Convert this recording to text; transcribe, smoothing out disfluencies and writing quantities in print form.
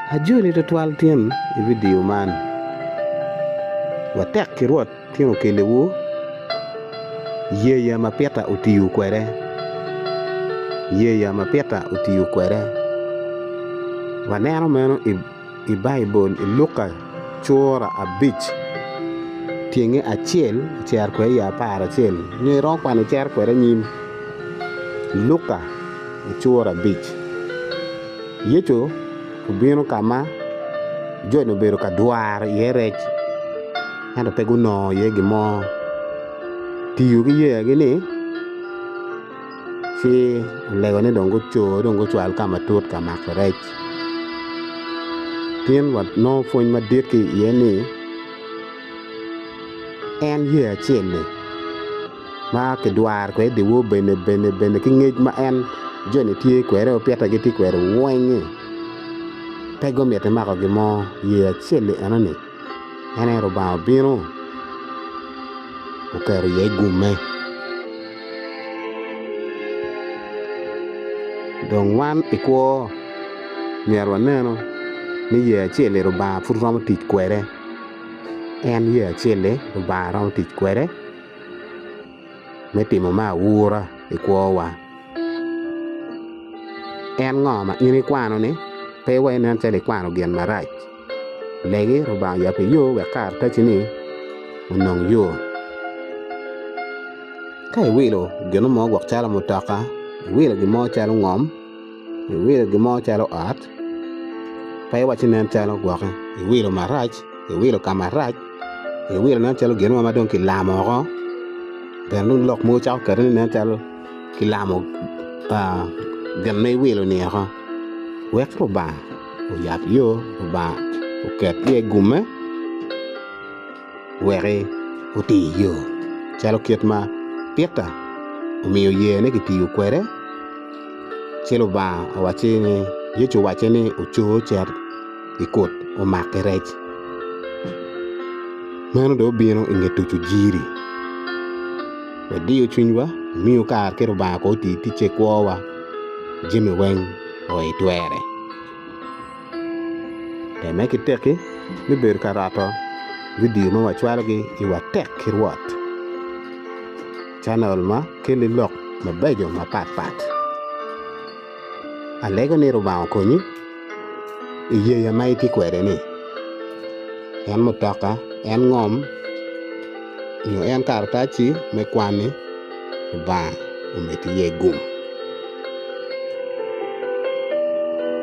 Ajoli twatwal tin i vidio man. Watek ki Rwot tin okeliwu yeya ma Peter otiyo kwede. Yeya ma Peter otiyo kwede. Waneno meno i Baibul i Luka cura abic tyenge acel ocito kwede i aparacel nyo iromo kwano icito kwede anyim Luka cura abic. Yecu obino ka ma jo-ni obedo ka dwaro iye rec ento pe gunongo iye gin mo tiyo ki yeyagi-ni ci olego ni dong gucor dong gucwal ka matut ka mako rec tin wanongo pwony madit ki iye ni en yeya acel-li. ma kidwaro kwede dyewor bene bene bene ki ngec ma en joni tye kwede opite gitye kwede weng-ngi pe gumiti mako gin mo yeya acel-li enoni en aye Lubanga obino oketo iye gumme dong wan i kwo myero wanenu ni yeya acel-li Lubanga pud romo tic kwede en yeya acel-li Lubanga romo tic kwede. me timo me aura i kwowa. En ngo ma in ikwano-ni pe wa inen calo ikwano gin marac. Legi Rubanga oyabbi yo wek karataci-ni onong yo. Ka iwilo gin mo gwok calo mutoka, iwilo gin mo calo ngom, iwilo gin mo calo ot, pe iwac ni nen calo gwoki iwilo marac, iwilo ka marac, iwilo nen calo gin mo ma dong kilamo woko bene dong lok mogo cako kati ni nen calo kilamo gin ma iwilo-ni woko wek Lubanga oyab yo Lubanga oket iye gumme wek oti yo calo kit ma Peter omiyo yeyane kitiyo kwede ci Lubanga owacce ni Yecu owacce ni ocor ocit i kut omak ki rec meno dong obino i nge tuco jiri wadiyo cwinywa wamiyo kare ki Lubanga kong oti ticce i kwowa jami weng o itwere. Temme ki tekki me bedo ka roto vidio ma wacwalogi i Watek ki Rwot, canel ma keli lok mabeco mapatpat. Alego ni Rubanga okonyi i yeya ma itye kwede-ni, en mutoka, en ngom, nyo en karatac-ci me kwan-ni, Lubanga omeddi iye gum.